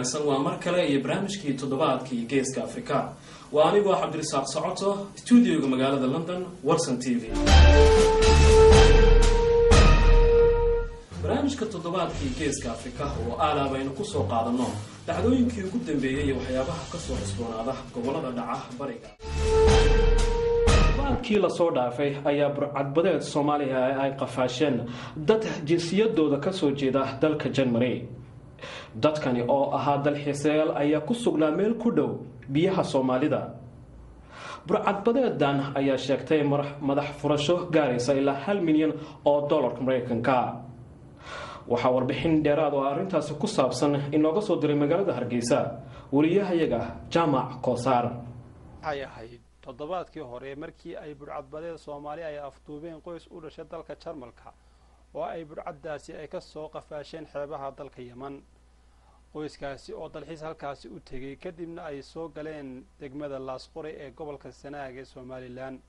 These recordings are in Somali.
Wanaagsan, waa mar kale iyo barnaamijkii Toddobaadkii Geeska Afrika. Waa anigoo Cabdirisaaq Socoto, stuudioga magaalada London, Warson TV. Barnaamijka Toddobaadkii Geeska Afrika oo aalaab aynu kusoo qaadano dhacdooyinkii ugu dambeeyey iyo waxyaabaha kasoo cusboonaada gobolada dhaca bariga. Toddobaadkii lasoo dhaafay ayaa burcadbadeed Soomaaliya ay qafaasheen dad jinsiyadooda kasoo jeeda dalka Germany. Dadkani oo ahaa dalxiisayaal ayaa ku sugnaa meel ku dhow biyaha Soomaalida. Burcadbadeedan ayaa sheegtay madax furasho gaaraysa ilaa 1 milyan oo dollarka Mareykanka. Waxaa warbixin dheeraad oo arrintaasi ku saabsan inooga soo diray magaalada Hargeysa wariyahayaga Jaamac Koosaar. Waxay ahayd toddobaadkii hore markii ay budhcadbadeed Soomaali ay afduubeen qoys u dhashay dalka Jarmalka, oo ay budhcaddaasi ay ka soo qafaasheen xeebaha dalka Yeman. Qoyskaasi oo dalxiis halkaasi u tegey, kadibna ay soo galeen degmada Laasqoray ee gobolka Sanaag ee Somalilan.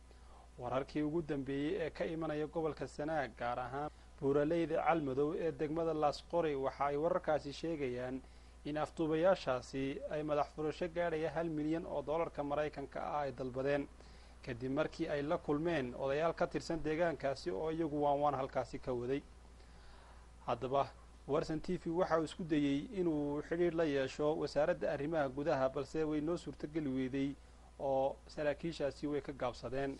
Wararkii ugu dambeeyey ee ka imanaya gobolka Sanaag, gaar ahaan buuraleyda Calmadow ee degmada Laasqoray, waxa ay wararkaasi sheegayaan in afduubayaashaasi ay madax furasho gaadhaya 1 milyan oo dollarka Maraykanka ah ay dalbadeen, kadib markii ay la kulmeen odayaal ka tirsan deegaankaasi oo iyagu waanwaan halkaasi ka waday. Haddaba Warson TV waxa uu isku dayey inuu xidhiir la yeesho Wasaaradda Arrimaha Gudaha, balse way noo suurtogeli weyday oo saraakiishaasi way ka gaabsadeen.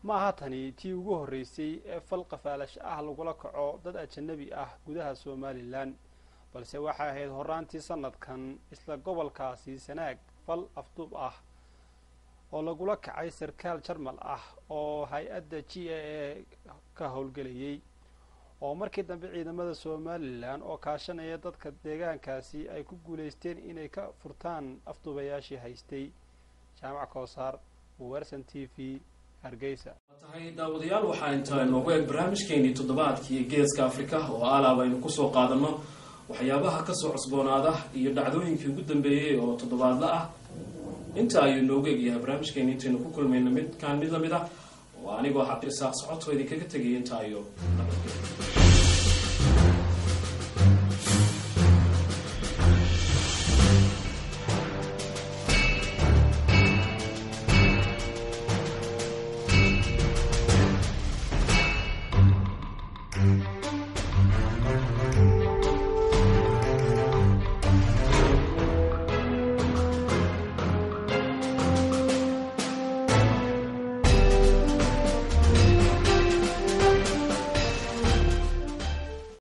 Ma aha tani tii ugu horreysay ee fal qafaalash ah lagula kaco dad ajanabi ah gudaha Somalilan, balse waxay ahayd horaantii sanadkan isla gobolkaasi Sanaag fal afduub ah oo lagula kacay sarkaal Jarmal ah oo hay-adda GAA ka howlgelayay, oo markii dambe ciidamada Somalilan oo kaashanaya dadka deegaankaasi ay ku guulaysteen inay ka furtaan afduubayaashii haystay. Jaamac Koosaar, Warson TV, Hargeysa. Tahay daawadayaal, waxaa intaa inoogu eg barnaamijkeenii Toddobaadkii Geeska Afrika oo alaab aynu kusoo qaadano waxyaabaha kasoo cusboonaada iyo dhacdooyinkii ugu dambeeyey oo toddobaadla ah. Inta ayuu inoogu egyahay barnaamijkeeni. Intaynu ku kulmayno midkaan mid lamid ah, oo anigoo Cabdirisaaq Socoto idinkaga tegay inta ayo nabadgelyo.